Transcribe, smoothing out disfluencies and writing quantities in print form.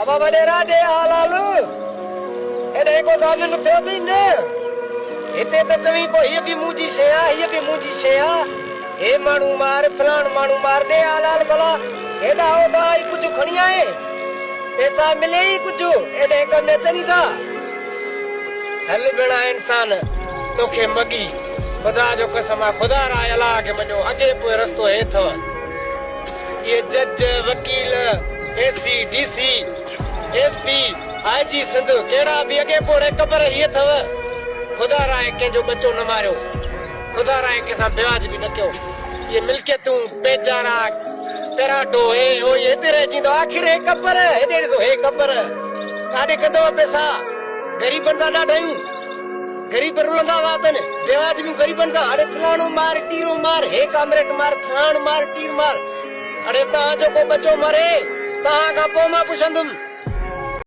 ابا وڏيرا ڏي آ لال، هيڏانهن ڪو ضامن ٿيو اٿئي نه؟ هتي ته چوين پيو هيء به منهنجي شيء آ، هيء به منهنجي شيء آ. هي ماڻهو مار، فلاڻ ماڻهو مار، ڏي آ لال ڀلا، هيڏا هوڏا ئي ڪجهه کڻي آئين؟ پئسا ملي ئي ڪجهه، ايڏانهن ڪم اچن ئي ٿا. هل ڀيڻا انسان، توکي مڳي، خدا جو قسم آ، خدا راء الله کي مڃو، اڳي پوء رستو هي اٿئو. اهي جج، وڪيل، A C, D C, S P, I G Sindh ڪهڙا به اڳي پوڙهي قبر هي اٿئو. خدا راء ڪنهن جو ٻچو نه ماريو. خدا راء ڪنهن سان بيواجبي نه ڪيو. اهي ملڪيتون، پيچارا، پيراڊو، هي هو اهي هتي رهجي ويندو. آخر هي قبر، هيڏي ڏسو هي قبر. ڪاڏي ڪندؤ پئسا؟ غريبن سان ڏاڍايون. غريب رلندا واتن، بيواجبيون غريبن سان، اڙي فلاڻو مار، ٽيرو مار، هي ڪامريڊ مار، فلاڻ مار، ٽير مار. اڙي توهان جو ڪو ٻچو مري، توهان کان پوء مان پڇندم.